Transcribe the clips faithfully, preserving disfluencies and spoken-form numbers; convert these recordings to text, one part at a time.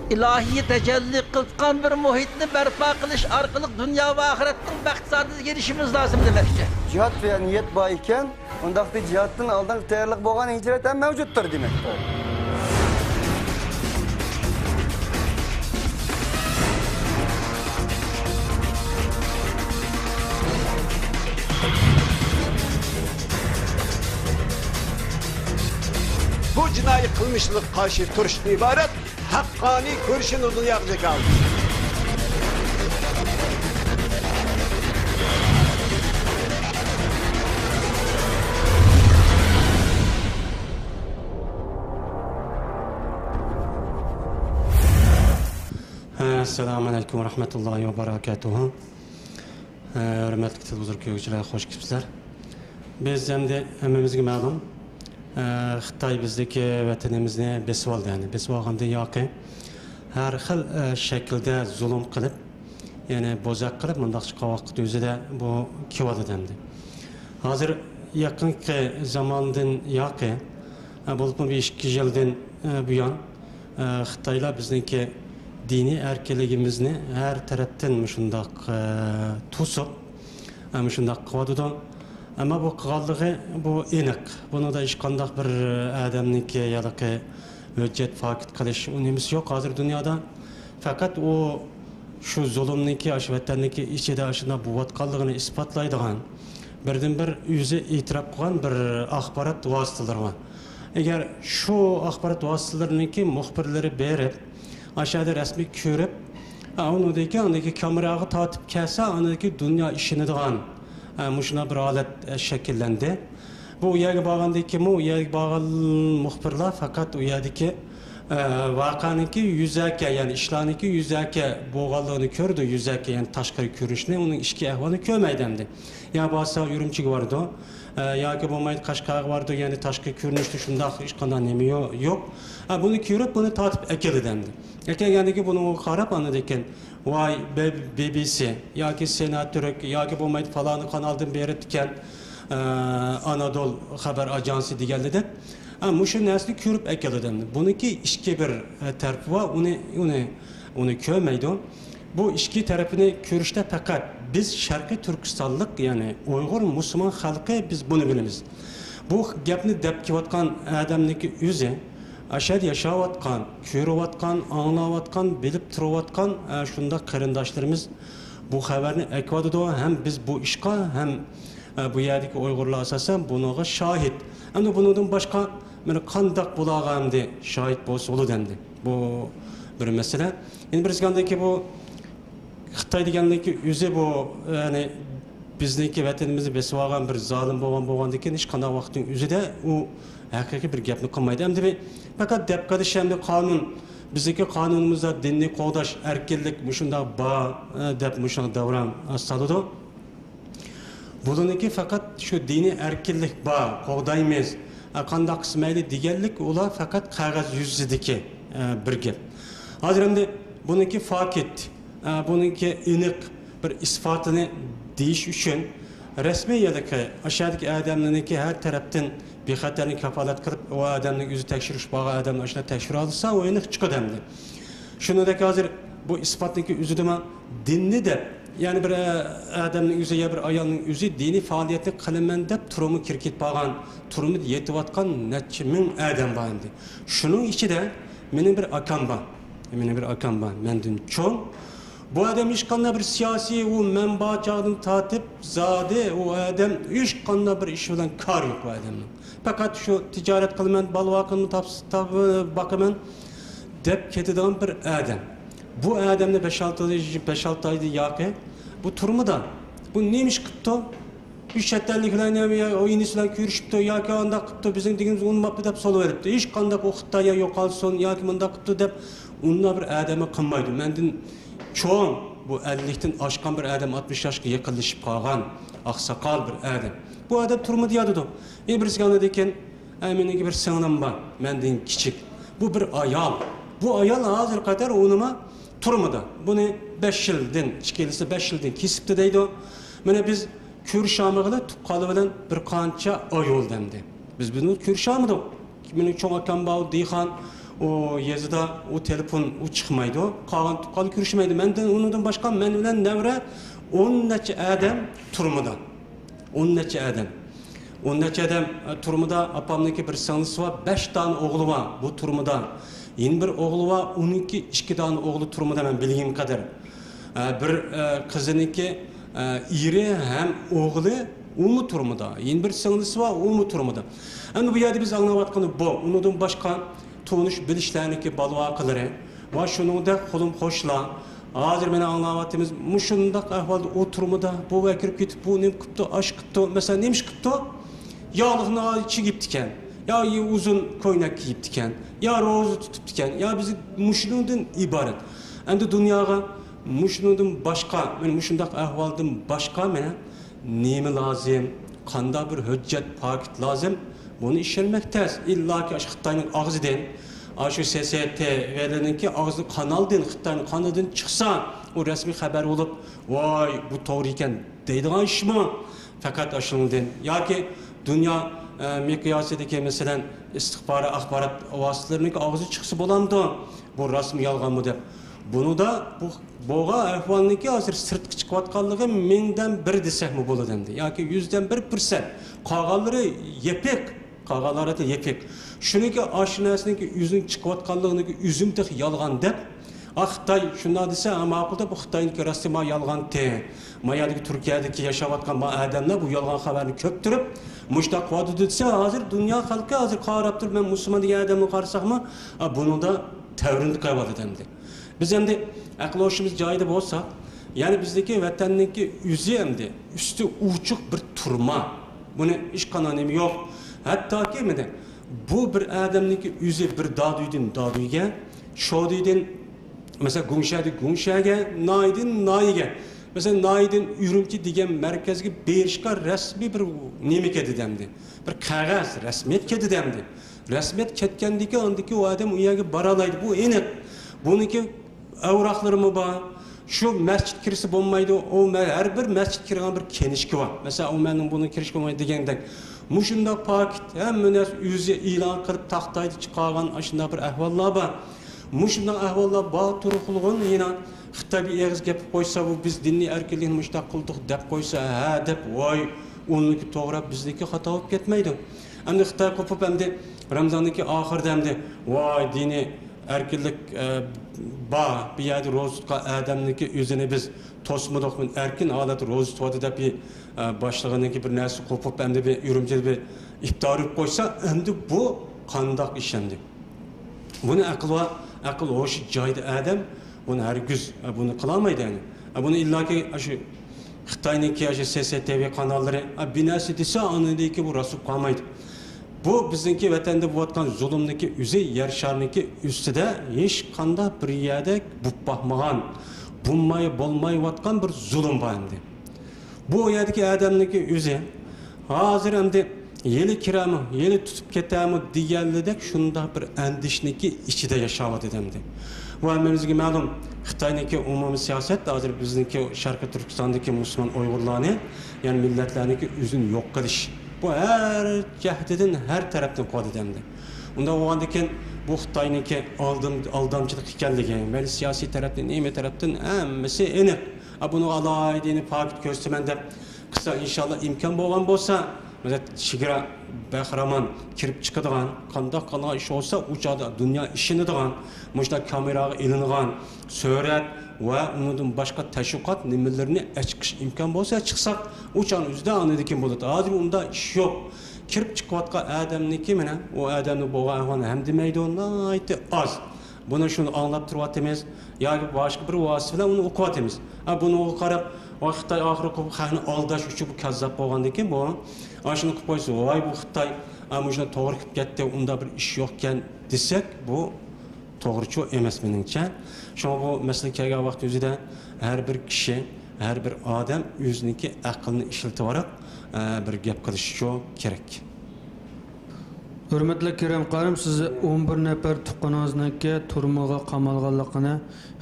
ئىلاھىي تەجەللى قىلىۋاتقان بىر مۇھىتنى بەرپا قىلىش ئارقىلىق دۇنيا ۋە ئاخىرەتنىڭ بەخت-سائادىتىگە ئېرىشىشىمىز لازىم دېمەكچى. جىھاد دېگەن نىيەت بار ئىكەن، ئۇنداقتا جىھادتىن ئالدىنقى تەييارلىق بولغان ھىجرەت ھەم مەۋجۇتتۇر دېمەكتۇر. بۇ جىنايى قىلمىشلىق قارشى تۇرۇشتىن ئىبارەت ھەققانىي كۈرىشىنى دۇنياغا جاكارلىدى. ئەسسالامۇ ئەلەيكۇم ۋە رەھمەتۇللاھى ۋە بەرەكاتۇھۇ. ھۆرمەتلىك تېلېۋىزور كۆرگۈچىلەر، خوش كېلىپسىلەر. بىز ئەمدى ھەممىمىزگە مەلۇم، خىتاي بىزدىكى ۋەتىنىمىزنى بېسىۋالدى. يەنى بېسىۋالغاندىن ياقى ھەر خىل شەكىلدە زۇلۇم قىلىپ، يەنى بوزەك قىلىپ، مۇنداق چىققان ۋاقىت ئۆزىدە بۇ كېلىۋاتىدۇ ئەمدى. ھازىر يېقىنقى زاماندىن ياقى، بولۇپمۇ بىر ئىككى يىلدىن بۇيان، خىتايلار بىزنىڭكى دىنىي ئەركىنلىكىمىزنى ھەر تەرەپتىن مۇشۇنداق توسۇپ، مۇشۇنداق قىلىۋاتىدۇ. ئەمما بۇ قىلغانلىقى بۇ ئېنىق. بۇنىڭدا ھېچقانداق بىر ئادەمنىڭكى ياكى ھۆججەت پاكىت قىلىش ئۇ نېمىسى يوق ھازىر دۇنيادا. پەقەت ئۇ شۇ زۇلۇمنىڭكى، ئاشۇ ۋەتەننىڭكى ئىچىدە ئاشۇنداق بولۇۋاتقانلىقىنى ئىسپاتلايدىغان، بىردىنبىر ئۆزى ئېتىراپ قىلغان بىر ئاخبارات ۋاسىتىلىرى بار. ئەگەر شۇ ئاخبارات ۋاسىتىلىرىنىڭكى مۇخبىرلىرى بېرىپ، ئاشۇ يەردە رەسمىي كۆرۈپ، ئا، ئۇنىڭدىن كېيىن ئاندىن كېيىن كامېراغا تارتىپ كەلسە، ئاندىن كېيىن دۇنيا ئىشىنىدىغان، ئا، مۇشۇنداق بىر ھالەت، ئە، شەكىللەندى. بۇ يەرگە بارغاندىن كېيىنمۇ، ئۇ يەرگە بارغان مۇخبىرلار پەقەت ئۇ يەردىكى، ئە، ۋەقەنىڭكى يۈزەكى، يەنى ئىشلارنىڭكى يۈزەكى بولغانلىقىنى كۆرىدۇ، يۈزەكى، يەنى تاشقىرى كۆرۈنۈشىنى، ئۇنىڭ ئىچكى ئەھۋالىنى كۆرمەيدۇ ئەمدى. يا بارسا ئۈرۈمچىگە بارىدۇ، ئە، ياكى بولمايدۇ قەشقەرگە بارىدۇ، يەنى تاشقى كۆرۈنۈشتە شۇنداق ھېچقانداق نېمە يو-، يوق. ئە، بۇنى كۆرۈپ، بۇنى تارتىپ ئەكېلىدۇ ئەمدى. ئەكەلگەندىن كېيىن بۇنىڭغا قاراپ، ئاندىن كېيىن ۋاي، بى-، بى بى سى ياكى سېنا تۈرك ياكى بولمايدۇ پالانى قانالدىن بېرىپتىكەن، ئە، ئانادول خەۋەر ئاژانسى دېگەنلىدەك. ئە، مۇشۇ نەرسىنى كۆرۈپ ئەكېلىدۇ ئەمدى. بۇنىڭكى ئىككى بىر، ئە، تەرىپى بار. ئۇنى، ئۇنى، ئۇنى كۆرمەيدۇ. بۇ ئىككى تەرىپىنى كۆرۈشتە پەقەت بىز شەرقىي تۈركىستانلىق، يەنى ئۇيغۇر مۇسۇلمان خەلقى بىز بۇنى بىلىمىز. بۇ گەپنى دەپ كېلىۋاتقان ئادەمنىڭكى ئۆزى، ئاشۇ يەردە ياشاۋاتقان، كۆرۈۋاتقان، ئاڭلاۋاتقان، بىلىپ تۇرۇۋاتقان، ئە، شۇنداق قېرىنداشلىرىمىز بۇ خەۋەرنى ئەكىۋاتىدۇ ھەم بىز بۇ ئىشقا ھەم، ئە، بۇ يەردىكى ئۇيغۇرلار ئاساسەن بۇنىڭغا شاھىت. ئەمدى بۇنىڭدىن باشقا مانا قانداق بۇلارغا ئەمدى شاھىت بولسا بولىدۇ ئەمدى. بۇ بىر مەسىلە. يەنە بىرسى ئاندىكى بۇ خىتاي دېگەنلىكى ئۆزى بۇ، يەنى بىزنىڭكى ۋەتىنىمىزنى بېسىۋالغان بىر زالىم بولغان، بولغاندىن كېيىن ھېچقانداق ۋاقىتنىڭ ئۆزىدە ئۇ ھەقىقىي بىر گەپنى قىلمايدۇ. ئەمدى بىر پەقەت دەپ قېلىش ئەمدى قانۇن، بىزنىڭكى قانۇنىمىزدا دىننى قوغداش ئەركىنلىك مۇشۇنداق بار، دەپ مۇشۇنداق دەۋران سالىدۇ. بۇلىنىڭكى پەقەت شۇ دىنىي ئەركىنلىك بار، قوغدايمىز، ئە، قانداق قىلسا مەيلى دېگەنلىك، ئۇلار پەقەت قەغەز يۈزىدىكى، ئە، بىر گەپ. ھازىر ئەمدى بۇنىڭكى فاكىت، ئە، بۇنىڭكى ئېنىق بىر ئىسپاتىنى دېيىش ئۈچۈن رەسمىي يەردىكى، ئاشۇ يەردىكى ئادەملەرنىڭكى ھەر تەرەپتىن بىخەتەرلىك كاپالەت قىلىپ، ئۇ ئادەمنىڭ ئۆزى تەكشۈرۈش بارغان ئادەمنى ئاشۇنداق تەكشۈرۈۋالسا، ئۇ ئېنىق چىقىدۇ ئەمدى. شۇنىڭدەك ھازىر بۇ ئىسپاتنىڭكى ئۆزىدىمۇ دىننى دەپ، يەنى بىر، ئە، ئادەمنىڭ ئۆزى يا بىر ئايالنىڭ ئۆزى دىنىي پائالىيەتنى قىلىمەن دەپ تۈرمىگە كىرىپ كېتىپ قالغان، تۈرمىدە يېتىۋاتقان نەچچە مىڭ ئادەم بار ئەمدى. شۇنىڭ ئىچىدە مېنىڭ بىر ئاكام بار. مېنىڭ بىر ئاكام بار، مەندىن چوڭ. بۇ ئادەم ھېچقانداق بىر سىياسىي، ئۇ مەن بار چاغدىن تارتىپ زادى ئۇ ئادەم ھېچقانداق بىر ئىش بىلەن كارى يوق بۇ ئادەمنىڭ. پەقەت شۇ تىجارەت قىلىمەن، بالا باقىمەن، تاپ-، تاپ-، باقىمەن دەپ كېتىدىغان بىر ئادەم. بۇ ئادەمنى بەش-ئالتە، بەش-ئالتە ئايدىن ياقى بۇ تۈرمىدە. بۇ نېمە ئىش قىپتۇ؟ ئۇ چەت ئەللىكلەرنى يا ئۇ ئىنىسى بىلەن كۆرۈشۈپتۇ ياكى ئانداق قىپتۇ، بىزنىڭ دېگىنىمىزنى ئۇنىماپتۇ دەپ سولىۋېلىپتۇ. ھېچقانداق ئۇ خىتاي يا يوقالسۇن ياكى مۇنداق قىپتۇ دەپ ئۇنداق بىر ئادەمگە قىلمايدۇ. مەندىن چوڭ، بۇ ئەللىكتىن ئاشقان بىر ئادەم، ئاتمىش ياشقا يېقىنلىشىپ قالغان ئاقساقال بىر ئادەم. بۇ ئادەم تۈرمىدە ياتىدۇ. ئەي بىرسىگە ئاندىن كېيىن، ئەي مېنىڭكى بىر سىڭلىم بار، مەندىن كىچىك. بۇ بىر ئايال. بۇ ئايال ھازىرغا قەدەر ئۇنىمۇ تۈرمىدە. بۇنى بەش يىلدىن، ئىككىلىسى بەش يىلدىن كېسىپتۇ دەيدۇ. مانا بىز كۆرۈشەلمىگىلى تۇغقانلىرى بىلەن بىر قانچە ئاي بولدى ئەمدى. بىز بۇنى كۆرۈشەلمىدۇق. مېنىڭ چوڭ ئاكام بار، دېھقان، ئۇ يېزىدا ئۇ تېلېفون ئۇ چىقمايدۇ. قالغان تۇغقانلار كۆرۈشمەيدۇ. مەندىن، ئۇنىڭدىن باشقا مەن بىلەن نەۋرە ئون نەچچە ئادەم تۈرمىدە. ئون نەچچە ئادەم. ئون نەچچە ئادەم، ئە، تۈرمىدە. ئاپامنىڭكى بىر سىڭلىسى بار، بەش دانە ئوغلى بار بۇ تۈرمىدە. يەنە بىر ئوغلى بار، ئۇنىڭكى ئىككى دانە ئوغلى تۈرمىدە مەن بىلگىنىم قەدەر. ئە، بىر، ئە، قىزىنىڭكى، ئە، ئېرى ھەم ئوغلى ئۇمۇ تۈرمىدە. يەنە بىر سىڭلىسى بار، ئۇمۇ تۈرمىدە. ئەمدى بۇ يەردە بىز ئاڭلاۋاتقىنى بۇ. ئۇنىڭدىن باشقا تونۇش بىلىشلەرنىڭكى بالا-ۋاقىلىرى ۋە شۇنىڭدەك قولۇم-قوشنىلار. ھازىر مانا ئاڭلاۋاتىمىز، مۇشۇنداق ئەھۋالدا ئۇ تۈرمىدە، بۇ ۋەكىل كېتىپ، بۇ نېمە قىپتۇ، ئاش قىپتۇ. مەسىلەن، نېمە ئىش قىپتۇ؟ ياغلىقنى چىگىپتىكەن، يا ئۇزۇن كوينەك كىيىپتىكەن، يا روزا تۇتۇپتىكەن، يا بىز مۇشۇنىڭدىن ئىبارەت. ئەمدى دۇنياغا مۇشۇنىڭدىن باشقا، مانا مۇشۇنداق ئەھۋالدىن باشقا مانا نېمە لازىم؟ قانداق بىر ھۆججەت، پاكىت لازىم؟ بۇنى ئىشەنمەك تەس. ئىللاكى ئاشۇ خىتاينىڭ ئاغزىدىن، ئاشۇ سي سي تي ۋېلىنىڭكى ئاغزى قانالدىن، خىتاينىڭ قانىلىدىن چىقسا، ئۇ رەسمىي خەۋەر بولۇپ، ۋاي، بۇ توغرا ئىكەن دەيدىغان ئىشمۇ؟ پەقەت ئاشۇنىڭدىن. ياكى دۇنيا، ئە، مىقياسىدىكى، مەسىلەن، ئىستىخبارات، ئاخبارات ۋاسىتىلىرىنىڭكى ئاغزى چىقسا بولامدۇ؟ بۇ راستمۇ، يالغانمۇ دەپ. بۇنىڭدا بۇ بولغان ئەھۋالنىڭكى ھازىر سىرتقا چىقىۋاتقانلىقى مىڭدىن بىر دېسەكمۇ بولىدۇ ئەمدى. ياكى يۈزدىن بىر پىرسەنت. قالغانلىرى يېپىق. قالغانلىرى يېپىق. شۇنىڭكى ئاشۇ نەرسىنىڭكى يۈزىنىڭ چىقىۋاتقانلىقىنىڭكى ئۆزىمۇ تېخى يالغان دەپ، ئا، خىتاي شۇنداق دېسە، ھە، ماقۇل دەپ، بۇ خىتاينىڭكى راستى ما يالغانتى. ما يەردىكى تۈركىيەدىكى ياشاۋاتقان ما ئادەملەر بۇ يالغان خەۋەرنى كۆپتۈرۈپ، مۇشۇنداق قىلىۋاتىدۇ دېسە، ھازىر دۇنيا خەلقى ھازىر قاراپ تۇرۇپ، مەن مۇسۇلمان دېگەن ئادەمنى قارىساقمۇ، ئا، بۇنىڭدا تەۋرىنىپ قېلىۋاتىدۇ ئەمدى. بىز ئەمدى ئەقىل ھوشىمىز جايىدا بولسا، يەنى بىزدىكى ۋەتەننىڭكى ئۆزى ئەمدى ئۈستى ئوچۇق بىر تۈرمە. بۇنى ھېچقانداق نېمە يوق. ھەتتاكى مانا بۇ بىر ئادەمنىڭكى ئۆزى بىر دادۈيدىن دادۈيگە، شودىدىن، مەسىلەن، گۇڭشەدىن گۇڭشەگە، نايىدىن نايىگە. مەسىلەن، نايىدىن ئۈرۈمچى دېگەن مەركەزگە بېرىشقا رەسمىي بىر نېمە كېتىدۇ ئەمدى. بىر قەغەز، رەسمىيەت كېتىدۇ ئەمدى. رەسمىيەت كەتكەندىن كېيىن ئاندىن كېيىن ئۇ ئادەم ئۇ يەرگە بارالايدۇ. بۇ ئېنىق. بۇنىڭكى ئەۋراقلىرىمۇ بار. شۇ مەسچىت كىرسە بولمايدۇ. ئۇ مە-، ھەر بىر مەسچىت كىرىدىغان بىر كىنىشكا بار. مەسىلەن، ئۇ مەننىڭ بۇنىڭ كىرىشكە بولمايدۇ دېگەندەك. مۇشۇنداق پاكىت، ھەممە نەرسە ئۆزى ئېلان قىلىپ، تاختايدا چىقارغان ئاشۇنداق بىر ئەھۋاللار بار. مۇشۇنداق ئەھۋاللار بار تۇرۇقلۇغۇن يەنە خىتاي بىر ئېغىز گەپ قىلىپ قويسا، بۇ بىز دىنىي ئەركىنلىكنى مۇشۇنداق قىلدۇق دەپ قويسا، ھە دەپ، ۋاي، ئۇنىڭكى توغرا، بىزنىڭكى خاتا بولۇپ كەتمەيدۇ. ئەمدى خىتاي قوپۇپ، ئەمدى رامزاننىڭكى ئاخىرىدا ئەمدى، ۋاي، دىنىي ئەركىنلىك، ئە، بار، بۇ يەردە روزا تۇتقان ئادەمنىڭكى ئۆزىنى بىز توسمىدۇق، ئەركىن ھالەتتە روزا تۇتۇۋاتىدۇ دەپ، ئە، باشلىقىنىڭكى بىر نەرسە قوپۇپ، ئەمدى بىر ئۈرۈمچىدە بىر ئىپتار قويسا، ئەمدى بۇ قانداق ئىش ئەمدى؟ بۇنى ئەقىل ۋە ئەقىل ھوشى جايىدا ئادەم بۇنى ھەرگىز، ئە، بۇنى قىلالمايدۇ، يەنى. ئە، بۇنى ئىللاكى ئاشۇ خىتاينىڭكى ئاشۇ سي سى تى ۋى قاناللىرى، ئە، بىر نەرسە دېسە، ئاندىن كېيىن بۇ راست بولۇپ قالمايدۇ. بۇ بىزنىڭكى ۋەتەندە بولۇۋاتقان زۇلۇمنىڭكى ئۆزى يەر شارىنىڭكى ئۈستىدە ھېچقانداق بىر يەردە بولۇپ باقمىغان، بولماي، بولمايۋاتقان بىر زۇلۇم بار ئەمدى. بۇ يەردىكى ئادەمنىڭكى ئۆزى ھازىر ئەمدى يېلى كىرەرمۇ، يېلى تۇتۇپ كېتەرمۇ دېگەنلىدەك شۇنداق بىر ئەندىشىنىڭكى ئىچىدە ياشاۋاتىدۇ ئەمدى. بۇ ھەممىمىزگە مەلۇم، خىتاينىڭكى ئومۇمىي سىياسەت ھازىر بىزنىڭكى شەرقىي تۈركىستاندىكى مۇسۇلمان ئۇيغۇرلارنى، يەنى مىللەتلەرنىڭكى ئۆزىنى يوق قىلىش. بۇ ھەر جەھەتتىن، ھەر تەرەپتىن قىلىۋاتىدۇ ئەمدى. ئۇنداق بولغاندىكىن بۇ خىتاينىڭكى ئالدام-، ئالدامچىلىق ئىكەنلىكى، مەيلى سىياسىي تەرەپتىن، نېمە تەرەپتىن ھەممىسى ئېنىق. ئا، بۇنى ئالايىتەن پاكىت كۆرسىتىمەن دەپ قىلسا، ئىنشاللا ئىمكان بولغان بولسا، مەسىلەن، چېگرا بەخرامان كىرىپ چىقىدىغان، قانداق قىلغان ئىش بولسا، ئۇ چاغدا دۇنيا ئىشىنىدىغان، مۇشۇنداق كامېراغا ئېلىنغان سۈرەت ۋە ئۇنىڭدىن باشقا تەشۋىقات نېمىلىرىنى ئەچىقىش ئىمكان بولسا چىقساق، ئۇ چاغنىڭ ئۆزىدە ئاندىن كېيىن بولىدۇ. ھازىر ئۇنداق ئىش يوق. كىرىپ چىقىۋاتقان ئادەمنىڭكى مانا ئۇ ئادەمنىڭ بولغان ئەھۋالىنى ھەم دېمەيدۇ، ناھايىتى ئاز. بۇنى شۇنى ئاڭلاپ تۇرۇۋاتىمىز ياكى باشقا بىر ۋاسىتە بىلەن ئۇنى ئوقۇۋاتىمىز. ھە، بۇنىڭغا قاراپ، ۋاي، خىتاي ئاخىرى قىلىپ خەقنى ئالداش ئۈچۈن بۇ كاززاپ بولغاندىن كېيىن بۇ، ئاشۇنى قىلىپ قويسا، ۋاي، بۇ خىتاي، ھە، مۇشۇنداق توغرا قىلىپ كەتتى، ئۇنداق بىر ئىش يوقكەن دېسەك، بۇ توغرىچۇ ئەمەس مېنىڭچە. شۇڭا بۇ مەسىلە كەلگەن ۋاقىت ئۆزىدە ھەر بىر كىشى، ھەر بىر ئادەم ئۆزىنىڭكى ئەقلىنى ئىشلىتىۋاراق، ئە، بىر گەپ قىلىشىچۇ كېرەك. ھۆرمەتلىك كېرەم قارىم، سىز ئون بىر نەپەر تۇغقىنىڭىزنىڭكى تۈرمىگە قامالغانلىقىنى،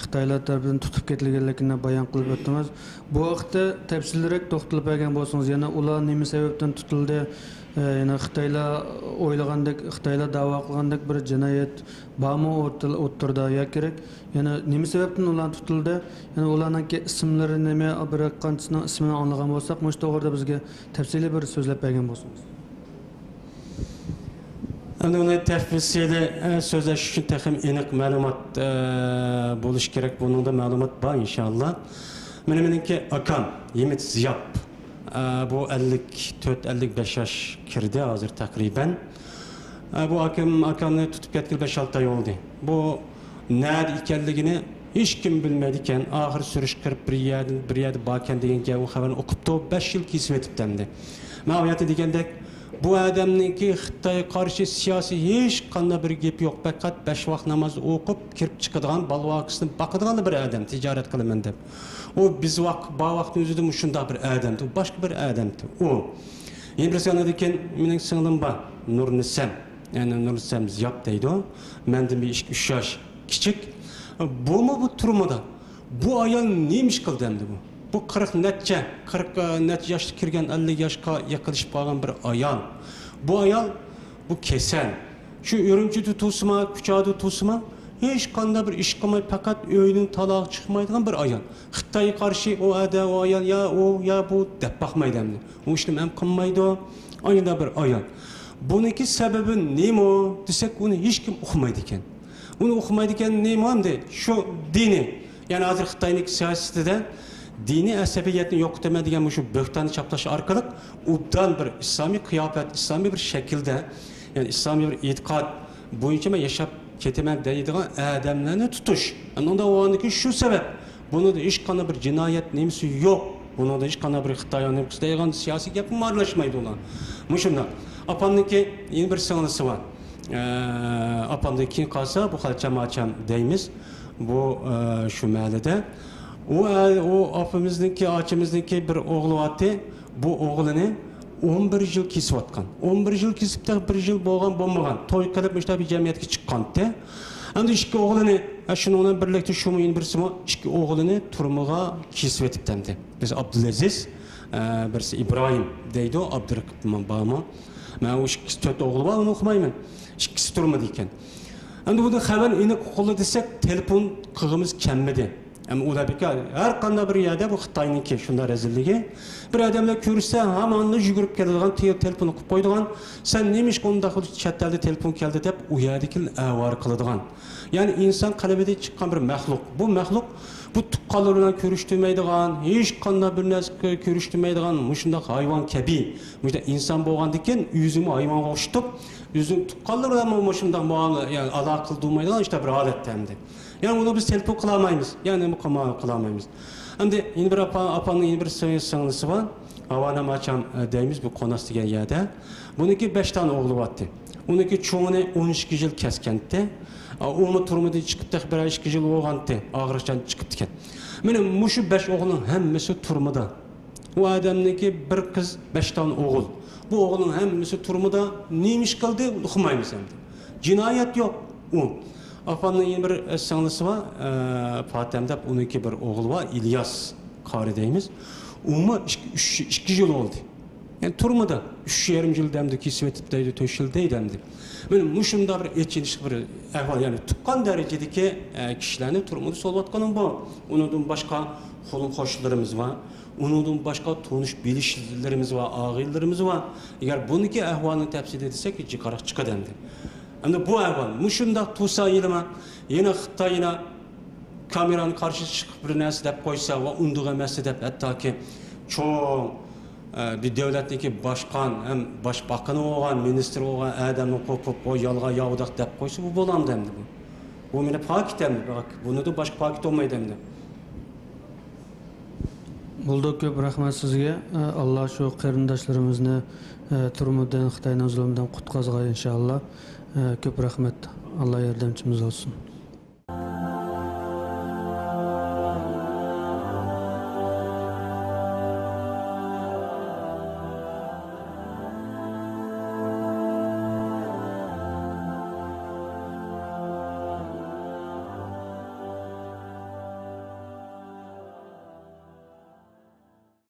خىتايلار تەرىپىدىن تۇتۇپ كېتىلگەنلىكىنى بايان قىلىپ ئۆتتىڭىز. بۇ ھەقتە تەپسىلىيرەك توختىلىپ بەرگەن بولسىڭىز، يەنە ئۇلار نېمە سەۋەبتىن تۇتۇلدى، يەنى خىتايلار ئويلىغاندەك، خىتايلار دەۋا قىلغاندەك بىر جىنايەت بارمۇ ئوتتۇرىدا يا كېرەك؟ يەنى نېمە سەۋەبتىن ئۇلار تۇتۇلدى؟ يەنى ئۇلارنىڭكى ئىسىملىرى نېمە؟ بىر قانچىسىنىڭ ئىسمىنى ئاڭلىغان بولساق، مۇشۇ توغرىدا بىزگە تەپسىلىي بىر سۆزلەپ بەرگەن بولسىڭىز. ئەمدى ئۇنى تەپسىلىي، ئە، سۆزلەش ئۈچۈن تېخىمۇ ئېنىق مەلۇمات، ئە، بولۇشى كېرەك. بۇنىڭدا مەلۇمات بار، ئىنشاللا. مانا مېنىڭكى ئاكام يىمىت زىياپ. ئە، بۇ ئەللىك تۆت، ئەللىك بەش ياش كىردى ھازىر تەقرىبەن. ئە، بۇ ئاكام، ئاكامنى تۇتۇپ كەتكىلى بەش-ئالتە ئاي بولدى. بۇ نەدە ئىكەنلىكىنى ھېچكىم بىلمەيدىكەن. ئاخىر سۈرۈشتۈرۈپ بىر يەردىن، بىر يەردە باركەن دېگەن گەپ، ئۇ خەۋەرنى ئوقۇپتۇ. بەش يىل كېسىۋېتىپتۇ ئەمدى. مەن ئۇ يەردە دېگەندەك، بۇ ئادەمنىڭكى خىتايغا قارشى سىياسىي ھېچقانداق بىر گېپى يوق. پەقەت بەش ۋاق ناماز ئوقۇپ، كىرىپ چىقىدىغان، بالا-ۋاقىسىنى باقىدىغانلا بىر ئادەم، تىجارەت قىلىمەن دەپ. ئۇ بىز ۋاق-، بار ۋاقىتنىڭ ئۆزىدە مۇشۇنداق بىر ئادەمدى. ئۇ باشقا بىر ئادەمدى. ئۇ. يەنە بىرسى، ئاندىن كېيىن مېنىڭ سىڭلىم بار، نۇرنىسەم. يەنى نۇرنىسەم زىياپ دەيدۇ. مەندىن بىر ئىككى، ئۈچ ياش كىچىك. بۇمۇ بۇ تۈرمىدە. بۇ ئايال نېمە ئىش قىلدى ئەمدى بۇ؟ بۇ قىرىق نەچچە، قىرىق، ئە، نەچچە ياشقا كىرگەن، ئەللىك ياشقا يېقىنلىشىپ قالغان بىر ئايال. بۇ ئايال، بۇ كېسەل. شۇ ئۈرۈمچىدە تۇرسىما، كۇچادا تۇرسىما، ھېچقانداق بىر ئىش قىلماي، پەقەت ئۆيدىن تالاغا چىقمايدىغان بىر ئايال. خىتايغا قارشى ئۇ ئەدە، ئۇ ئايال، يا ئۇ، يا بۇ دەپ باقمايدۇ ئەمدى. ئۇ ئىشنى ھەم قىلمايدۇ. ئاينىدا بىر ئايال. بۇنىڭكى سەۋەبى نېمە دېسەك، ئۇنى ھېچكىم ئۇقمايدىكەن. ئۇنى ئۇقمايدىكەن نېمە ئەمدى؟ شۇ دىنى. يەنى ھازىر خىتاينىڭ سىياسىتىدە دىنىي ئەسەبىيەتنى يوقىتىمەن دېگەن مۇشۇ بۆھتاننى چاپلاش ئارقىلىق ئوبدان بىر ئىسلامىي قىياپەت، ئىسلامىي بىر شەكىلدە، يەنى ئىسلامىي بىر ئېتىقاد بويىچە مەن ياشاپ كېتىمەن دەيدىغان ئادەملەرنى تۇتۇش. ئەمدى ئۇنداق بولغاندىكىن شۇ سەۋەب. بۇنىڭدا ھېچقانداق بىر جىنايەت نېمىسى يوق. بۇنىڭدا ھېچقانداق بىر خىتاي نېمىسى دەيدىغان سىياسىي گەپمۇ ئارىلاشمايدۇ ئۇلار. مۇشۇنداق. ئاپامنىڭكى يەنە بىر سىڭلىسى بار. ئە، ئاپامدىن كېيىن قالسا، بۇ خالچام ئاچام دەيمىز. بۇ، ئە، شۇ مەھەللىدە. ئۇ، ئە، ئۇ ئاپىمىزنىڭكى، ئاچىمىزنىڭكى بىر ئوغلى بارتى. بۇ ئوغلىنى ئون بىر يىل كېسىۋاتقان. ئون بىر يىل كېسىپ، تېخى بىر يىل بولغان بولمىغان. توي قىلىپ، مۇشۇنداق بىر جەمئىيەتكە چىققانتى. ئەمدى ئىككى ئوغلىنى، ئە، شۇنىڭ بىلەن بىرلىكتە شۇمۇ يەنە بىرسىمۇ ئىككى ئوغلىنى تۈرمىگە كېسىۋېتىپتۇ ئەمدى. بىرسى ئابدۇلئەزىز، ئە، بىرسى ئىبراھىم دەيدۇ، ئابدۇرېقىپ بارمۇ؟ مەن ئۇ ئىككىسى تۆت ئوغلى بار، ئۇنى ئۇقمايمەن. ئىككىسى تۈرمىدە ئىكەن. ئەمدى بۇنى خەۋەرنى ئېنىق ئۇققىلى دېسەك، تېلېفون قىلغىمىز كەلمىدى. ئەمما ئۇلار بىكار، ھەر قانداق بىر يەردە بۇ خىتاينىڭكى شۇنداق رەزىللىكى. بىر ئادەملەر كۆرسە، ھامانلا يۈگۈرۈپ كېلىدىغان، تېل-، تېلېفون قىلىپ قويىدىغان. سەن نېمە ئىش ئۇنداق بىر چەت ئەلدە تېلېفون كەلدى دەپ، ئۇ يەردىكىلەرنى ئاۋارە قىلىدىغان. يەنى ئىنسان قەلبىدىن چىققان بىر مەخلۇق. بۇ مەخلۇق بۇ تۇغقانلىرى بىلەن كۆرۈشتۈرمەيدىغان، ھېچقانداق بىر نەرسە كۆ-، كۆرۈشتۈرمەيدىغان مۇشۇنداق ھايۋان كەبى، مۇشۇنداق ئىنسان بولغاندىكىن، ئۆزىمۇ ھايۋانغا ئوخشىتىپ، ئۆزىنىڭ تۇغقانلىرى بىلەن مۇشۇنداق مۇئامىلە، يەنى ئالاقە قىلدۇرمايدىغان ئىشتا بىر ھالەتتە ئەمدى. يەنى ئۇنى بىز تېلېفون قىلالمايمىز. يەنى نېمە قىلما-، قىلالمايمىز. ئەمدى يەنە بىر ئاپا-، ئاپامنىڭ يەنە بىر سىڭ-، سىڭلىسى بار. ھاۋانام ئاچام، ئە، دەيمىز، بۇ قوناس دېگەن يەردە. بۇنىڭكى بەش دانە ئوغلى بارتى. ئۇنىڭكى چوڭىنى ئون ئىككى يىل كەسكەنتى. ئا، ئۇمۇ تۈرمىدىن چىقىپ تېخى بىر ئىككى يىل بولغانتى. ئاخىرىچان چىقىپتىكەن. مانا مۇشۇ بەش ئوغلىنىڭ ھەممىسى تۈرمىدە. ئۇ ئادەمنىڭكى بىر قىز، بەش دانە ئوغۇل. بۇ ئوغلىنىڭ ھەممىسى تۈرمىدە. نېمە ئىش قىلدى، ئۇقمايمىز ئەمدى. جىنايەت يوق. ئۇ. ئاپامنىڭ يەنە بىر، ئە، سىڭلىسى بار، ئە، پاتەم دەپ، ئۇنىڭكى بىر ئوغلى بار، ئىلياس قارى دەيمىز. ئۇمۇ ئىككى، ئۈچ، ئىككى يىل بولدى. يەنى تۈرمىدە ئۈچ يېرىم يىل دەمدى، كېسىۋېتىپ دەيدۇ، تۆت يىل دەيدۇ ئەمدى. مانا مۇشۇنداق بىر ئېچىنىشلىق بىر ئەھۋال، يەنى تۇغقان دەرىجىدىكى، ئە، كىشىلەرنى تۈرمىدە سولىۋاتقىنىڭ بۇ. ئۇنىڭدىن باشقا قولۇم-قوشنىلىرىمىز بار. ئۇنىڭدىن باشقا تونۇش بىلىشلىرىمىز بار، ئاغىنىلىرىمىز بار. ئەگەر بۇنىڭكى ئەھۋالىنى تەپسىلىي دېسەك، جىقراق چىقىدۇ ئەمدى. ئەمدى بۇ ئەھۋال مۇشۇنداق تۇرسا، يەنە، يەنە خىتاي يەنە كامېرانىڭ قارشىسىغا چىقىپ بىر نەرسە دەپ قويسا ۋە ئۇندىغۇ ئەمەستە دەپ، ھەتتاكى چوڭ، ئە، بىر دۆلەتنىڭكى باشقان ھەم باش باقىنى بولغان، مىنىستىر بولغان ئادەمنى قوپۇپ، ئۇ يالغان ياۋىداق دەپ قويسا، بۇ بولامدۇ ئەمدى بۇ؟ بۇ مېنى پاكىت ئەمدى. بۇنىڭدىن باشقا پاكىت بولمايدۇ ئەمدى. بولدى، كۆپ رەھمەت سىزگە. ئاللا شۇ قېرىنداشلىرىمىزنى، تۈرمىدىن، خىتاينىڭ زۇلمىدىن قۇتقازغاي، ئىنشائاللا. كۆپ رەھمەت. ئاللا ياردەمچىمىز بولسۇن.